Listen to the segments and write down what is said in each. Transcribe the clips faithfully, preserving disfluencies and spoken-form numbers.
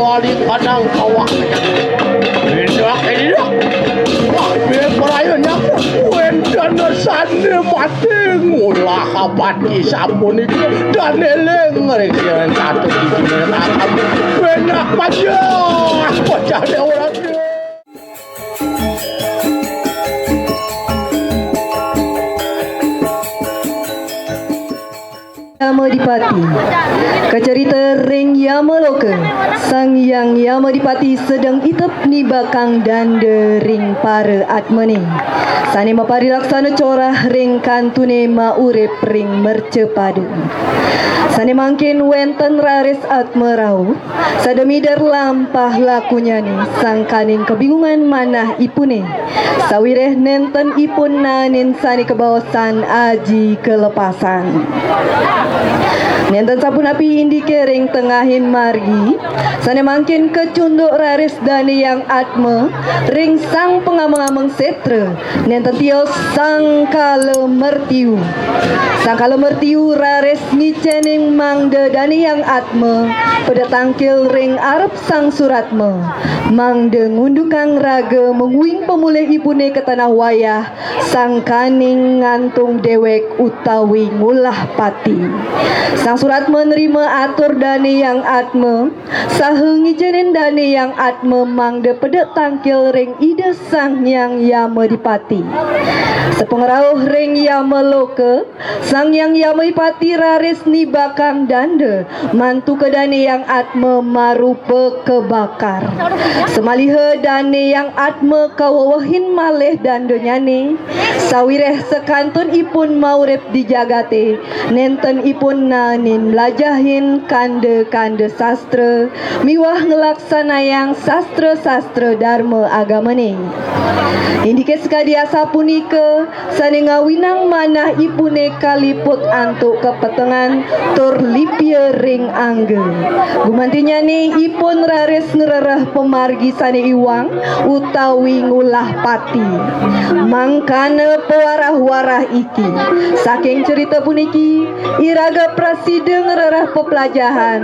Balik kadang kawak. Indak, indak. Wah, dia perayaan aku. Wénten sané mati ngulah pati sapunika. Dan éling ring siran satu gigi neraka. Pénak pajah. Pajah dé orang. Yama Dipati. Kacarita ring Yama Loka. Sang Hyang Yama Dipati sedeng itep nibakang danda ring para atmané. Sané maparilaksana corah ring kantuné maurip ring mercapada. Sané mangkin wénten raris atma rauh, sada mider lampah lakunyané, sangkaning kabingungan manah ipuné. Sawiréh nénten ipun naenin sané kabaosan aji kalepasan. Nénten sapunapi indiké ring tengahing margi, sané mangkin kacunduk raris Dané Hyang Atma ring sang pangameng-ameng sétra, nénten tios Sang Kala Mertiu. Sang Kala Mertiu raris ngicénin mangda Dané Hyang Atma pada tangkil ring arep Sang Suratma, mangda ngundukang raga mungguing pamulih ipuné ka tanah wayah, sangkaning ngantung déwék utawi ngulah pati. Sang Suratma nrima atur Dané Hyang Atma, saha ngicénin Dané Hyang Atma mangda pada tangkil ring Ida Sang Hyang Yama Dipati. Sapangrauh ring Yama Loka, Sang Hyang Yama Dipati raris nibakang danda, mantuka Dané Hyang Atma marupa kabakar. Samaliha Dané Hyang Atma kawewehin malih dandanyané, sawiréh sakantun ipun maurip di jagaté, nénten ipun naenin mlajahin kanda-kanda sastra miwah nglaksanayang sastra-sastra darma agamané. Indiké sakadi asapunika, sané ngawinang manah ipuné kaliput antuk kapetengan tur lipia ring angga. Gumantinnyané ipun raris ngrereh pamargi sané iwang utawi ngulah pati. Mangkana pawarah-warah iki, saking cerita puniki, iraga prasida ngrereh peplajahan,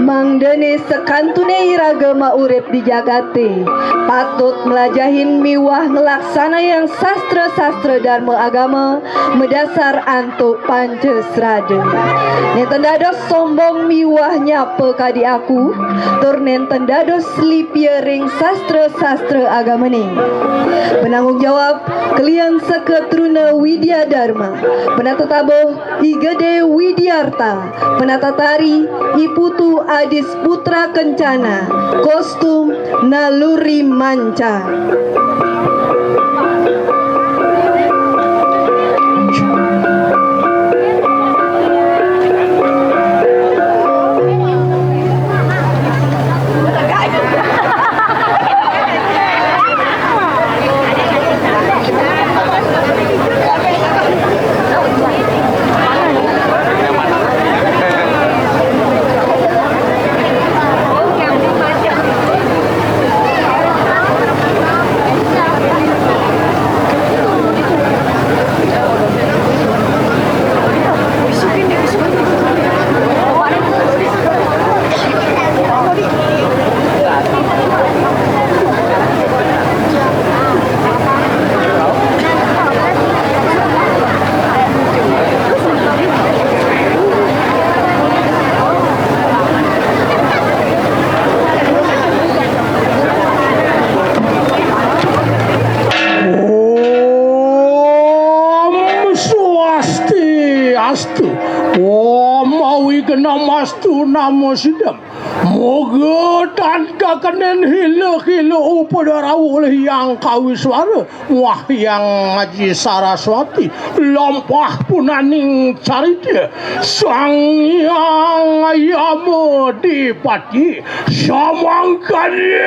mangdané sakantuné iraga maurip di jagaté, patut mlajahin miwah nglaksanayang sastra-sastra darma agama madasar antuk Pancasrada. Nénten dados sombong miwah nyapa kadi aku, tur nénten dados lipia ring sastra-sastra agamané. Penanggung jawab, Klian Seka Truna Widya Dharma, penata tabuh, I Gedé Widiarta, penata tari, I Putu Adis Putra Kencana, kostum, Naluri Manca. Om Swasti Astu. Om Awighnam Astu Namo Siddham. Moga tan kakenén hila-hila upada rauh olih Hyang Kawiswara, Wah Hyang Aji Saraswati, lampah punaning carita Sang Hyang Yama Dipati samangkana.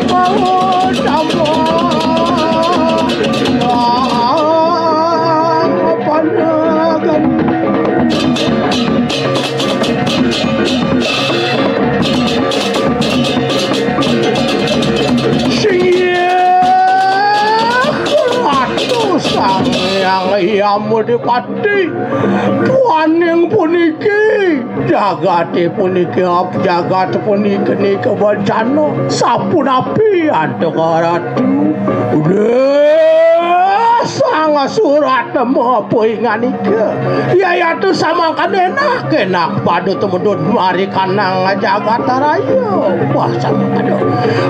Pangutama panagan. Singgih Ratu Sang Hyang Yama Dipati. Duaning puniki, jagate puniki, jagat puniki nika bencana, sapunapi antuk Ratu? Udah sang surat mapoinganika. Yayatu samangkana enak-enak pada tumedun mari kanang jagat raya. Wah, samangkana.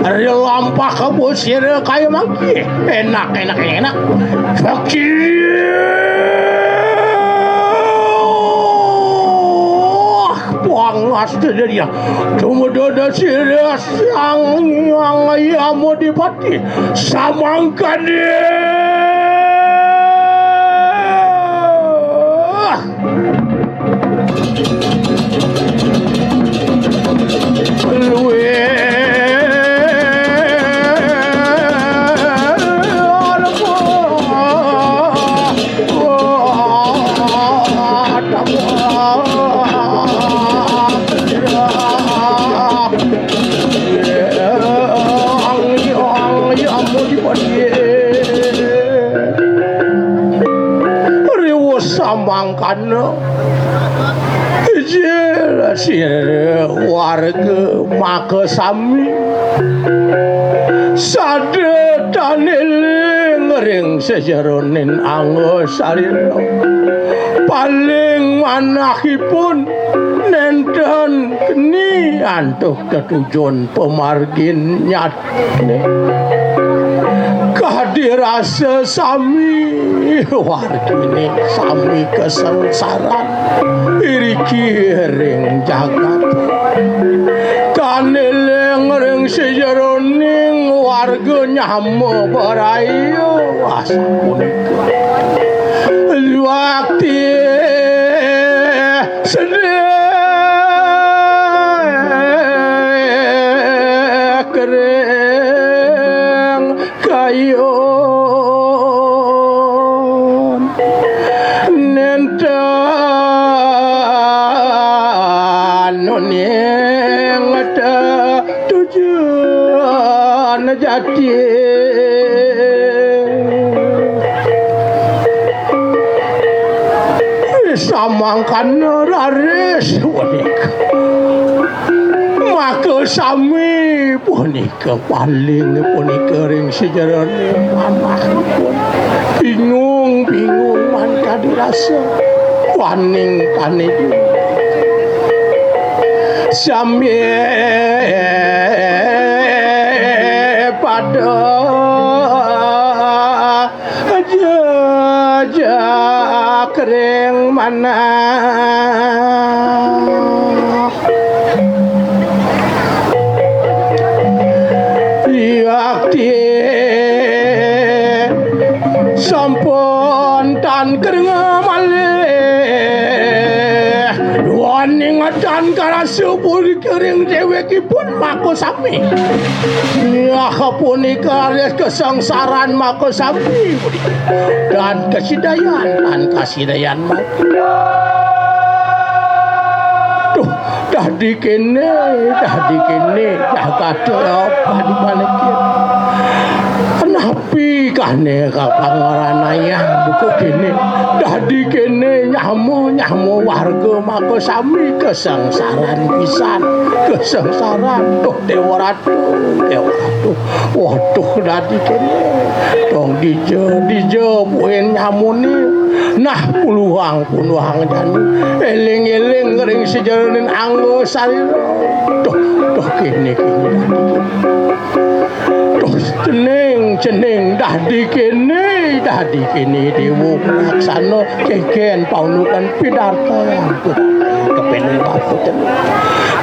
Ari lampah kebusira kaya mangki. Enak, enak, enak. Fakir. Pangas tedaya. Tumedun sira Sang Hyang Yama Dipati. Samangkana. Riwus samangkana. Ijil sira warga makasami. Sada tan eling ring sajeroning angga sarira. Paling manahipun nenten keni antuk tetujon pamargin nyat Kadi rasa sami wargine sami kasangsaran iriki ring jagat. Tan eling ring sajeroning warga nyama baraya asapunika. Wakti sedek ring kayun nenten uning tetujon jati. Samangkana raris punika. Makasami punika paling punika ring sajeroning manahipun. Bingung, bingung man kadi rasa. Waning kaniku. Sami pada jejak ring manah. Yakti sampun tan kereng malih. Waning tan karasa pun kering dewekipun makasami. Yah, punika raris kasangsaran makasami. Dan kasidayan, dan kasidayan. Duh, dadi kene, dadi kene, jagat apa di balik ini? Napi kane kapangaranayang buka kene? Dadi kene nyama, nyama warga makasami kasangsaran pisan. Kasangsaran, duh, Dewa Ratu, Dewa Ratu. Waduh, dadi kene. Dong dija, dija, buin nyamune. Nah, puluhang, puluhang jani. Eling-eling ring sajeroning angga sarira. Duh, duh, kene, kene, dadi kene. Duh, cening, cening, dadi kene, dadi kene, Dewa Palaksana, keken, paunukan, pidarta. Kepening bapa cening.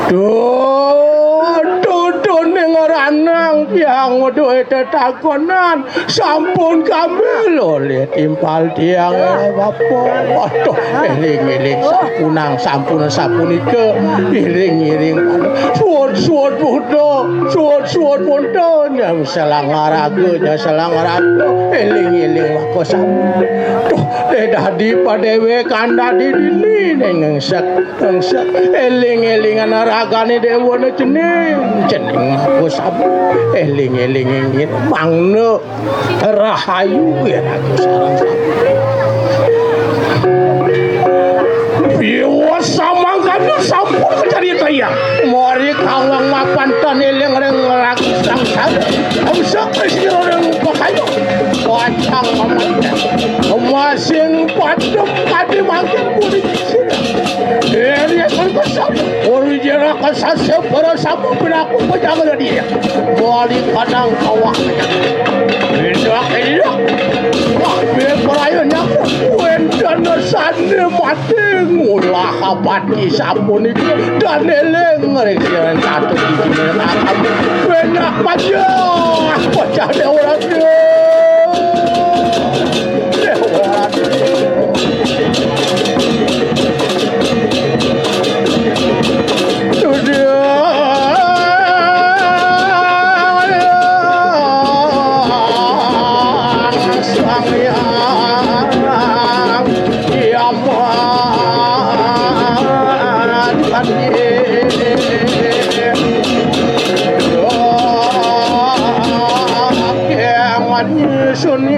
Duh, duh, duh, ning ranang. Tiang weduh tetakonan sampun kambil olih timpal tiang, eh, Bapa. Waduh, eling-eling sapunang, sampun sapunika, eling-eling suud-suud Buddha, suud-suud Buddha, nyang selang raga, nyang selang raga, eling-eling maka sami. Duh, dadi padéwékan dadi dini ning engsek. Tansah éling-élingan ragané déwana cening, cening maka sami éling-éling inggih mangda rahayu yén aku sareng sami. Biwa samangkana sampun kacaritayang. Mari kawang mapan tan éling ring raga sangsara. Tansah sira ring pakayu. Pacang pamati. Kemasing padem kadi mangkin puniki. Eri Perkasa, Uri Jera Kasasa, para sama pinaku pejangga dia. Bali kadang kawaknya. Indak, indak. Wah, beperayan aku. Wénten sané mati ngulah pati sapunika. Dan éling ring siran satu gigi. Enak aja. Pecah deh orang dia. Sun.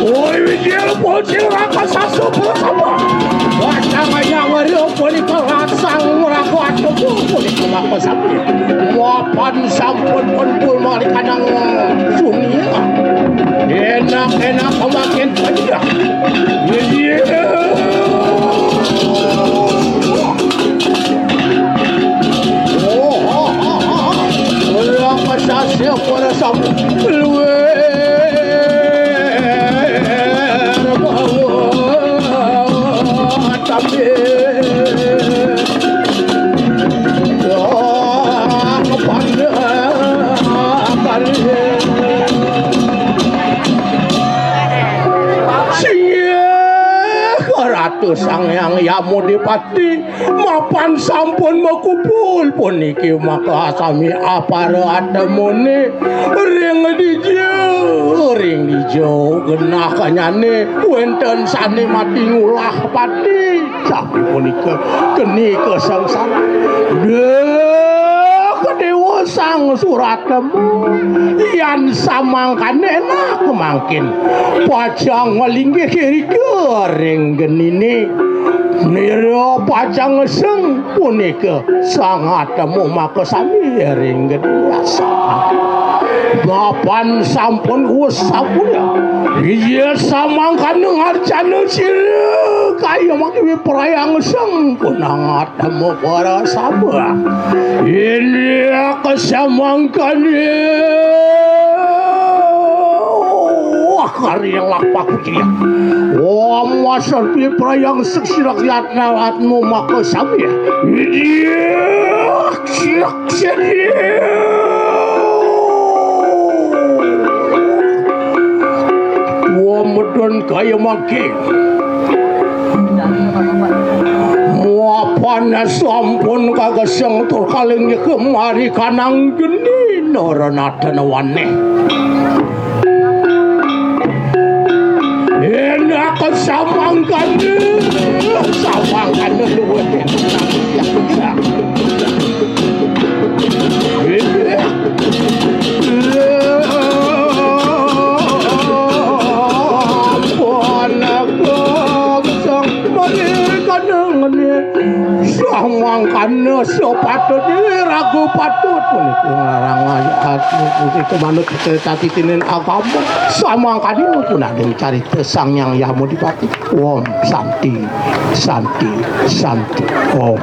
Oi, Wijil Pocil Rakasasa Purasama. Wasangaya Warya punika raksang raga atuku punika maka sami. Mapan sampun pun malikanang sunia. Enak-enak pemakin penjah. Wijil. Ora kasasih para sampun luwih bawa tapi. Wah, pandang. Singgih Ratu Sang Hyang Yamodipati. Mapan sampun makupul puniki maka sami apara atemune ring dija, ring dija genah kanyane wenten sane mati ngulah pati. Sami punika keni kasangsara. Duh, Dewa Sang Suratema, yan samangkane nak mangkin pacang ngelinggih irika ring genine. Nira pacang ngeseng punika sangat temu makasami ring gedasa. Mapan sampun wus sapunika. Iya samangkana ngarcana sira kaya mangke wiprayang seng punangat temu para sabah. India kasamangkana. Karya lapaku dia. Om wasan piprayang seksirak yatnawatmu maka samya. Idiak siak sedia. Wamedon kaya mangke. Muapana sampun kageseng tur kalinggih kemari kanang geni nara natana waneh. Enak samangkana, samangkana luwih enak. Ampun aku sang mari kanengene. Samangkana sepatut ragu patut puniki nglarang aku puniki manut titah titinin agama. Samangkana pun ada carita Sang Hyang Yamodipati. Om Santi, Santi, Santi. Om.